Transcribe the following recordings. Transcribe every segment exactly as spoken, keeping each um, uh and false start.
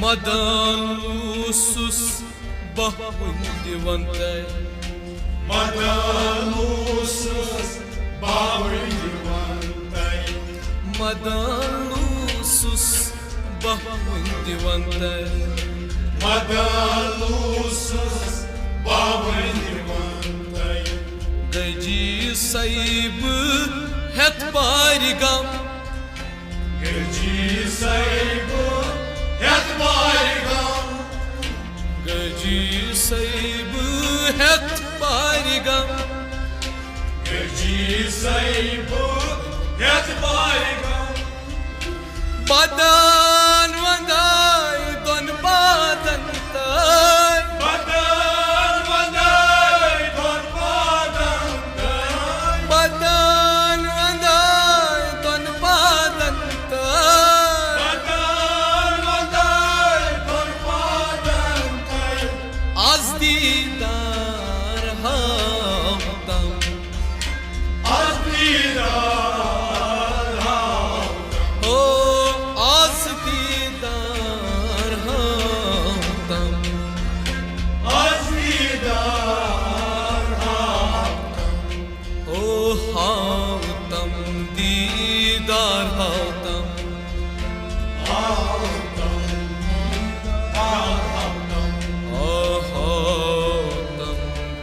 مدان اوسُس بہٕ وُنہِ دِوان تۄہہِ۔ مدان اوسُس بہٕ وُنہِ دِوان تۄہہِ۔ مدان اوسُس بہٕ وُنہِ دِوان تۄہہِ۔ مدان اوسُس بہٕ وُنہِ دِوان تۄہہِ۔ گجی صٲبہٕ ہٮ۪تھ بارِ غم۔ گجی صٲبہٕ ہٮ۪تھ بارِ غم۔ گجی صٲبہٕ ہٮ۪تھ بارِ غم۔ گجی صٲبہٕ ہٮ۪تھ بارِ غم۔ بدن ونداے دۄن پادن تام۔ بدن ونداے دۄن پادن تام۔ بدن ونداے دۄن پادن تام۔ بدن ونداے دۄن پادن تام۔ از دیدار ہاوتم۔ از دیدار ہاوتم۔ او، از دیدار ہاوتم۔ از دیدار ہاوتم۔ او ہاوتم، دیدار ہاوتم۔ ہاوتم، دیدار ہاوتم۔ آ ہاوتم،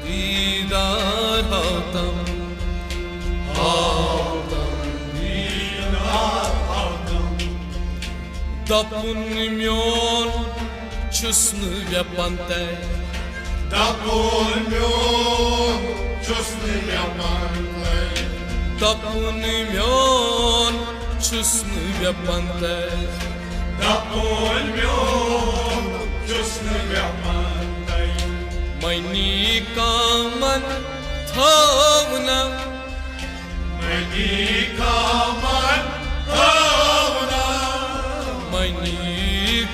دیدار ہاوتم۔ ہاوتم، دیدار ہاوتم۔ دپُن میون چھُس نہٕ ویپن تۄہہِ۔ دپُن میون چھُس نہٕ ویپن تۄہہِ۔ دپُن میون چھُس نہٕ ویپن تۄہہِ۔ دپُن میون چھُس نہٕ ویپن تۄہہِ۔ منی کامن تھٲونم۔ منی کامن تھٲونم۔ منی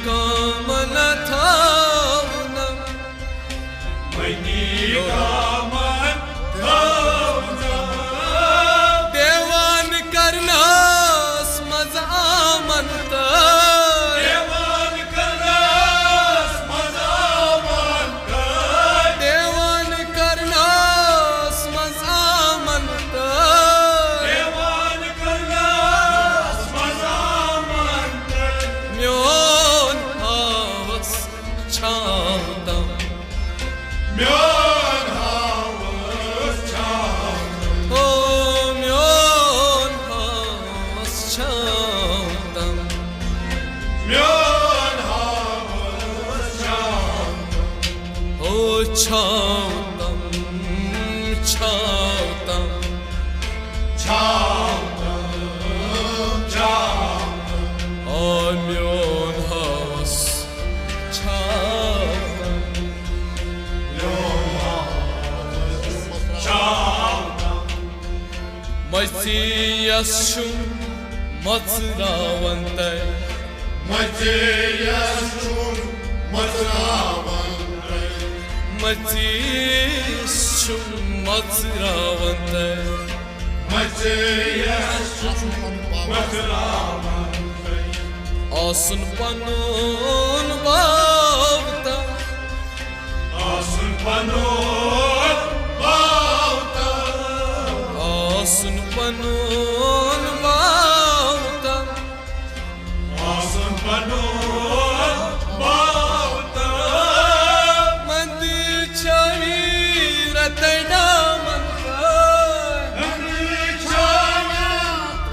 کامن تھٲونم۔ منی کامن تھٲونم۔ دیوان کرنس منٛز آمن تہٕ۔ دیوان کرنس منٛز آمن تہٕ۔ دیوان کرنس منٛز آمن تہٕ۔ دیوان کرنس منٛز آمن تہٕ۔ میون ہاوس چھاوتم۔ میون ہاوس چھاوتم۔ او میون ہاوس چھاوتم۔ میون ہاوس چھاوتم۔ او چھاوتم، چھاوتم۔ چھاوتم، چھاوتم۔ او میون ہاوس چھاوتم۔ میون ہاوس چھاوتم۔ مژیس چھُم مژراوان تۄہہِ۔ مژیس چھُم مژراوان تۄہہِ۔ مژیس چھُم مژراوان تۄہہِ۔ مژیس چھُم مژراوان تۄہہِ۔ آسُن پنُن باوتہ۔ آسُن پنُن باوتہ۔ آسُن پنُن باوتہ۔ آسُن پنُن باوتہ۔ مندی چھاوی رتن ڈامن۔ مندی چھاوی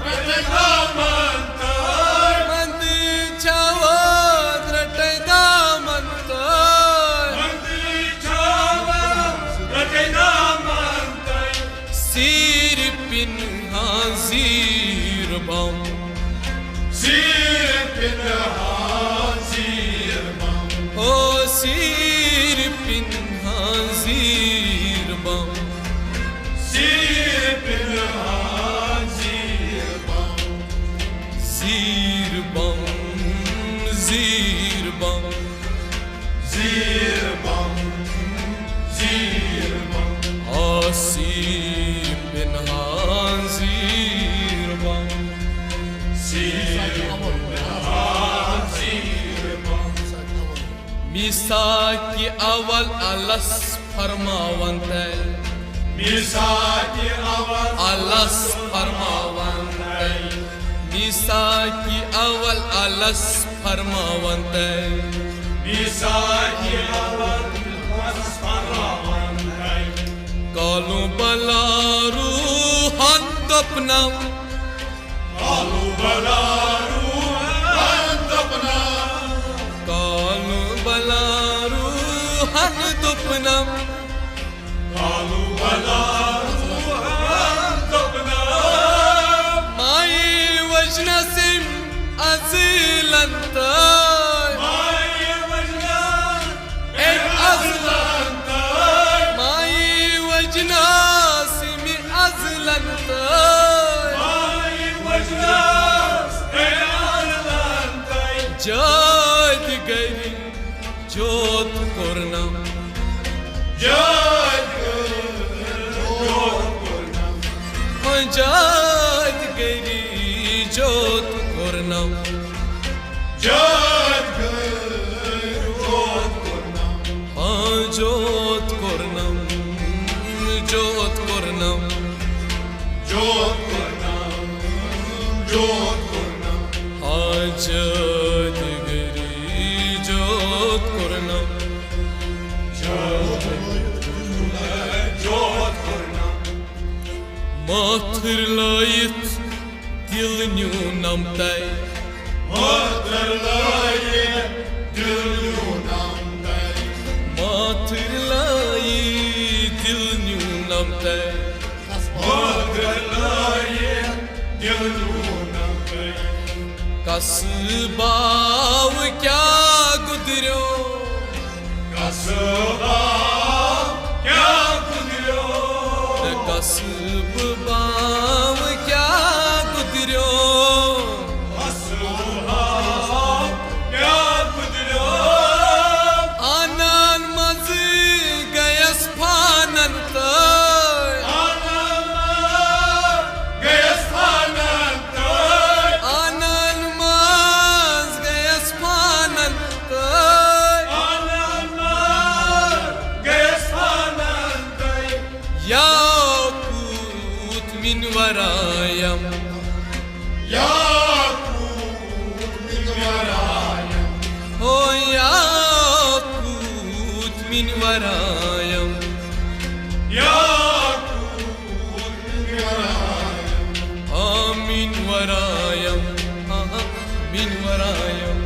رتن ڈامن۔ مندی چھاوت رٹے دامن تہٕ۔ مندی چھاوت رٹے دامن تہٕ۔ سیٖرِ پِنہان اول الس فرماون تہ۔ میثاق اول الس فرماون تہ۔ میثاق اول الس فرماون تہ۔ میثاق اول الس فرماون تہ۔ قالوا بلى روحن دوٚپنم۔ قالوا بلى روحن دوٚپنم۔ قالوا بلى روحن دوٚپنم۔ قالوا بلى روحن دوٚپنم۔ مایہِ وجنس أمۍ ازلن تہ۔ مایہِ وجنس أمۍ ازلن تہ۔ مایہِ وجنس أمۍ ازلن تہ۔ مایہِ وجنس أمۍ ازلن تہ۔ جاد گری جوت کرنم۔ جاد گری جوت کرنم۔ ہاں، جاد گری جوت کرنم۔ جاد گری جوت کرنم۔ ہاں، جوت کرنم، جوت کرنم۔ جوت کرنم، جوت کرنم۔ ہاں، جاد گری جوت کرنم۔ جوت کرنم، جوت کرنم۔ ماتھر لٲیِتھ دِل نیونم تۄہہِ۔ ماتھر لٲیِتھ دِل نیونم تۄہہِ۔ ماتھر لٲیِتھ دِل نیونم تۄہہِ۔ ماتھر لٲیِتھ دِل نیونم تۄہہِ۔ کس باو کیٛاہ گُدریو۔ کس باو کیٛاہ گُدریو۔ کس باو کیٛاہ گُدریو۔ کس باو کیٛاہ گُدریو۔ آنن منٛز گٔیَس پانن تہٕ۔ آنن منٛز گٔیَس پانن تہٕ۔ آنن منٛز گٔیَس پانن تہٕ۔ آنن منٛز گٔیَس پانن تہٕ۔ یاقوت من ورایم۔ یاقوت من ورایم۔ ہو یاقوت من ورایم۔ یاقوت من ورایم۔ آ، من ورایم۔ آ، من ورایم۔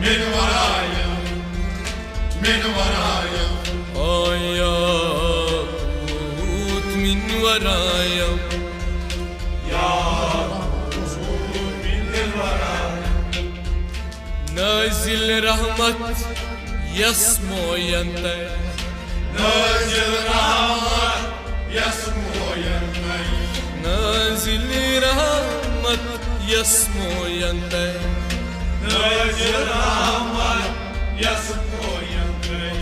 من ورایم۔ من ورایم۔ آ، یاقوت من ورایم۔ یاقوت من ورایم۔ نازل رحمت یس موین تۄہہِ۔ نازل رحمت یس موین تۄہہِ۔ نازل رحمت یس موین تۄہہِ۔ نازل رحمت یس موین تۄہہِ۔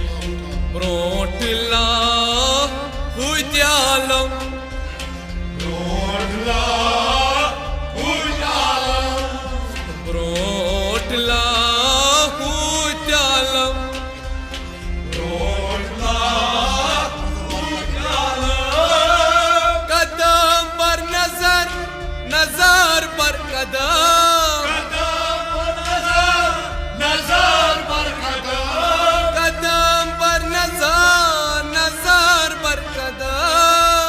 برونٹھ لا ہوتہِ عالم۔ برونٹھ لا ہوتہِ عالم۔ برونٹھ لا ہوتہِ عالم۔ برونٹھ لا ہوتہِ عالم۔ قدم بر نظر، نظر بر قدم۔ قدم بر نظر، نظر بر قدم۔ قدم بر نظر، نظر بر قدم۔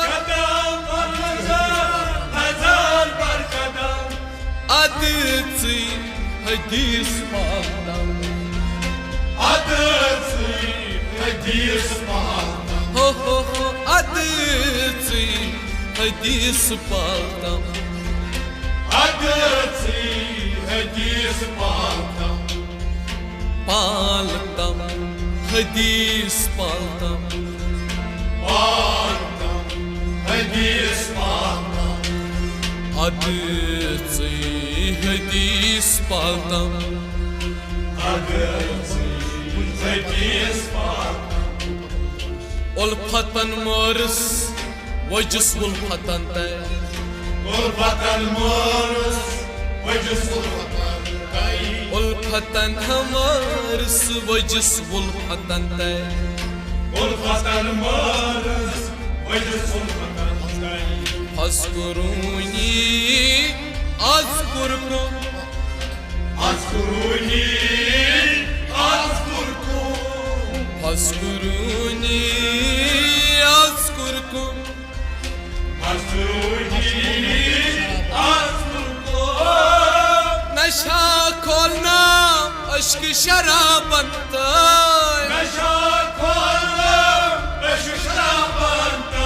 قدم بر نظر، نظر بر قدم۔ ادٕژٕے حدیث پالتم۔ ادٕژٕے حدیث پالتم۔ ہو ہو ہو، ادٕژٕے حدیث پالتم۔ ادٕژٕے حدیث پالتم۔ پالتم حدیث پالتم۔ پالتم حدیث پالتم۔ ادٕژٕے حدیث پالتم۔ ادٕژٕے حدیث پالتم۔ الفتن مٲرِس وجس الفتن تہ۔ الفتن مٲرِس وجس الفتن تہ۔ الفتن الفتن مارس وجس الفتن تہ۔ الفتن مارس وجس الفتن تہ۔ فاذکرونی اذکرکم۔ اذکرونی اذکرکم۔ فاذکرونی اذکرکم۔ اذکرونی اذکرکم۔ نشہ کھولنم عشق شرابن تہ۔ نشہ کھولنم عشق شرابن تہ۔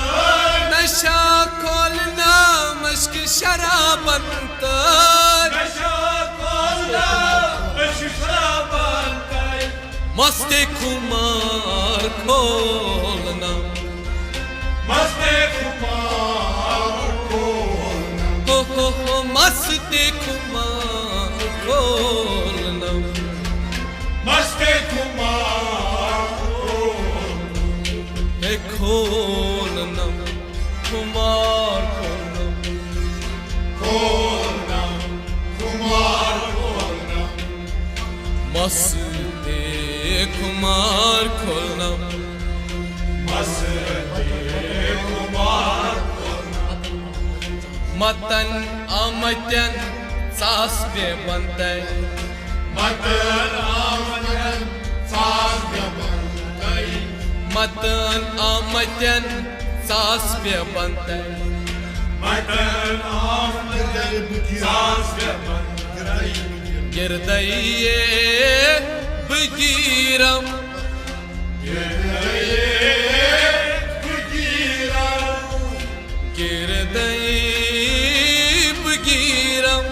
نشہ کھولنم عشق شرابن تہ۔ نشہ کھولنم عشق شرابن تہ۔ مست خمار کھولنم۔ مست خمار کھولنم۔ ہو ہو ہو، مست خمار کھولنم۔ مست خمار کھولنم۔ ہے کھولنم، خمار کھولنم۔ کھولنم، خمار کھولنم۔ مست خمار کھولنم۔ مست خمار کھولنم۔ متن آمتن ژاس بے بنتے۔ متن آمتن ژاس بے بنتے۔ متن آمتن ژاس بے بنتے۔ متن آمتن ژاس بے بنتے۔ گردے بگیرم۔ گردے بگیرم۔ گردے بگیرم۔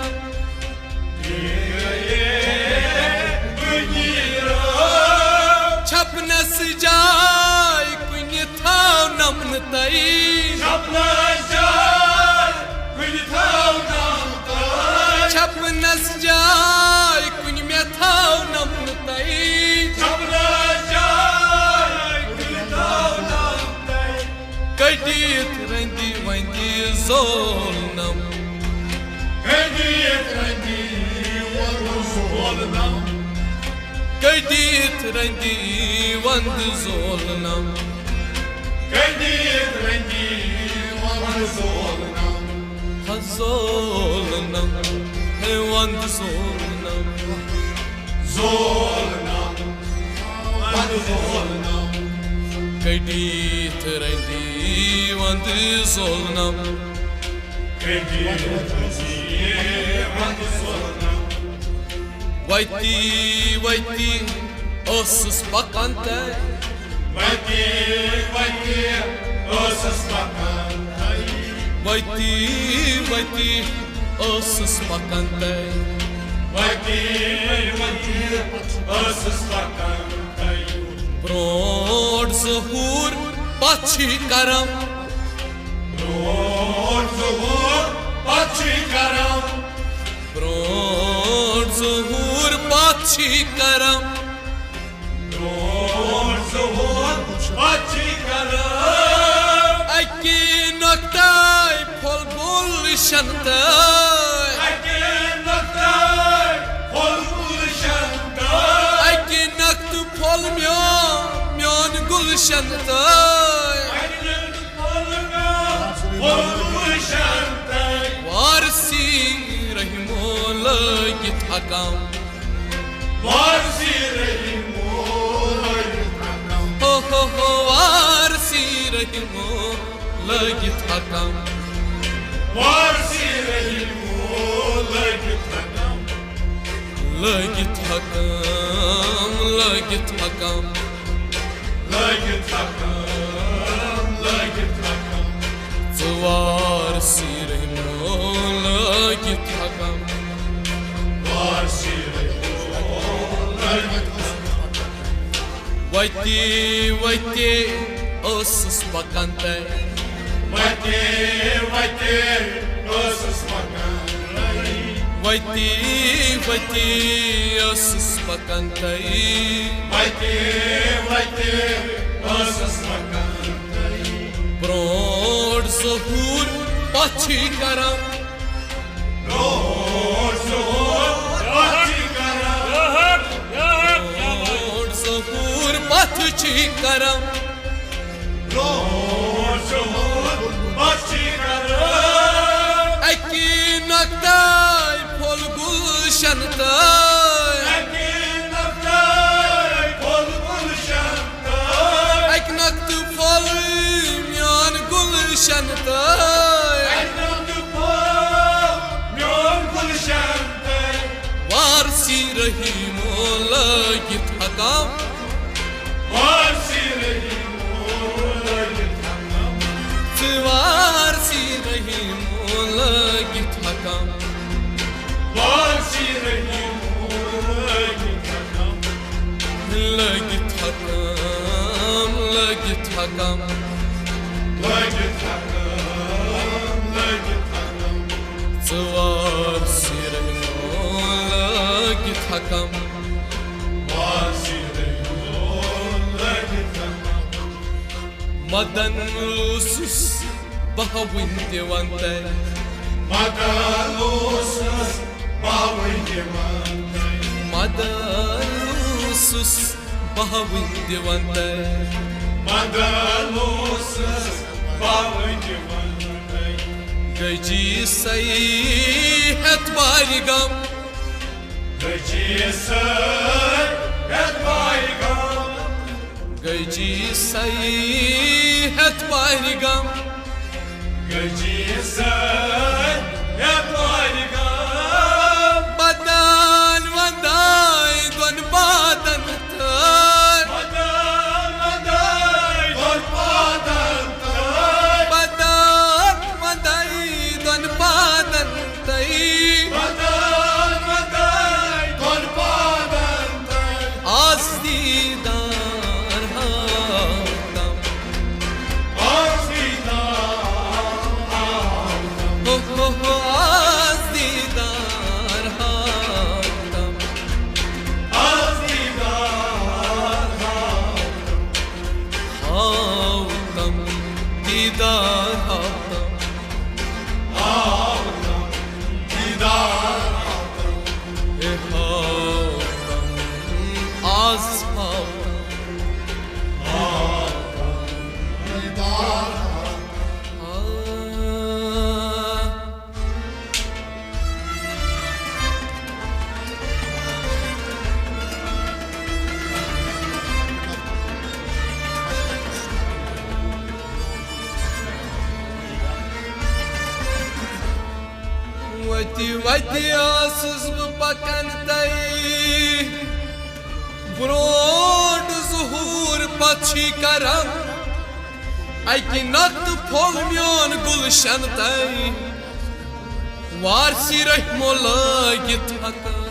چھپنس جاے کُنہِ تھاونم نہٕ تۄہہِ۔ چھپنس جاے کُنہِ تھاونم تۄہہِ۔ چھپنس جاے کُنہِ مےٚ تھاونم نہٕ تۄہہِ۔ چھپنس جاے کُنہِ تھاونم تۄہہِ۔ کٔڑِتھ رٔنٛدِ ونٛدِ زولنم۔ کٔڑِتھ رٔنٛدِ ونٛدِ زولنم۔ کٔڑِتھ رٔنٛدِ ونٛدِ زولنم۔ کٔڑِتھ رٔنٛدِ ونٛدِ زولنم۔ ہا زولنم، ہے ونٛدِ زولنم۔ زولنم۔ کٔڑِتھ رٔنٛدِ ونٛدِ زولنم۔ کٔڑِتھ رٔنٛدِ ونٛدِ زولنم۔ وتی وتی ٲسٕس پکان تہ۔ وتی وتی ٲسٕس پکان تہ۔ وتی وتی ٲسٕس پکان تہ۔ وتی وتی ٲسٕس پکان تہ۔ برونٛٹھ ظہوٗر پتھ چھی کران۔ برونٛٹھ ظہوٗر پتھ چھی کران۔ برونٛٹھ ظہوٗر پتھ چھی کران۔ برونٛٹھ ظہوٗر پتھ چھی کران۔ اکی نۄقطے پھوٚل گُلشن تہ۔ اکی نۄقطے پھوٚل گُلشن تہ۔ اکی نۄقطہٕ پھوٚل میون، میون گُلشن تہ۔ اکی نۄقطہٕ پھوٚل میون، پھوٚل گُلشن تہ۔ وارثی رحیمو لٲگِتھ حکم۔ وارثی رحیمو لٲگِتھ حکم۔ ہو ہو ہو، وارثی رحیمو لٲگِتھ حکم۔ وارثی رحیمو لٲگِتھ حکم۔ لٲگِتھ حکم، لٲگِتھ حکم۔ لٲگِتھ حکم، لٲگِتھ حکم۔ ژٕ وارثی رحیمو لٲگِتھ حکم۔ وارثی رحیمو لٲگِتھ حکم۔ وتی وتی ٲسٕس پکان تہ۔ وتی وتی ٲسٕس پکان تہ۔ وتی وتی ٲسٕس پکان تہ۔ وتی وتی ٲسٕس پکان تہ۔ برونٛٹھ ظہوٗر پتھ چھی کران۔ برونٛٹھ ظہوٗر پتھ چھی کران۔ کرم۔ برونٛہہ شہود بخشی کرم۔ اکی نۄقطہٕ پھوٚل گلشن تہٕ۔ اکی نۄقطہٕ پھوٚل گلشن تہٕ۔ اکی نۄقطہٕ پھوٚل میون گلشن تہٕ۔ اکی نۄقطہٕ پھوٚل میون گلشن تہٕ۔ وارثی رحیمو لٲگِتھ حکم۔ وارثی رحیمو لٲگِتھ حکم۔ ژٕ وارثی رحیمو لٲگِتھ حکم۔ وارثی رحیمو لٲگِتھ حکم۔ لٲگِتھ حکم، لٲگِتھ حکم۔ لٲگِتھ حکم، لٲگِتھ حکم۔ ژٕ وارثی رحیمو لٲگِتھ حکم۔ وارثی رحیمو لٲگِتھ حکم۔ مدن اوسُس بہٕ وُنہِ تہِ وَنتَے۔ مدن اوسُس بہٕ وُنہِ تہِ وَنتَے۔ مدن اوسُس بہٕ وُنہِ تہِ وَنتَے۔ مدن اوسُس بہٕ وُنہِ تہِ وَنتَے۔ گٔجی سَے ہٮ۪تھ بارِ غم۔ گٔجی سَے ہٮ۪تھ بارِ غم۔ گٔجی سَے ہٮ۪تھ بارِ غم۔ گٔجی سَے ہٮ۪تھ بارِ غم۔ بدن ونداے دۄن پادن تہٕ۔ بدن ونداے دۄن پادن تہٕ۔ بدن ونداے دۄن پادن تہٕ۔ بدن ونداے دۄن پادن تہٕ۔ آز دیٖدار ہاوتم۔ آز دیٖدار ہاوتم۔ ہو، ہو، ہو، آز دیٖدار ہاوتم۔ آز دیٖدار ہاوتم۔ ہاوتم، دیٖدار ہاوتم۔ ہاوتم، دیٖدار ہاوتم۔ اے ہاوتم، آز ہاوتم۔ ہاوتم، دیٖدار ہاوتم۔ آ۔ وتی وتی ٲسٕس بہٕ پکان تَے برونٛٹھ ظہوٗر، پتہٕ چھی کرم۔ اَکہِ نۄقطہٕ پھوٚل میون گُلشن تَے، وارثی رحمو لٲگِتھ ہکم۔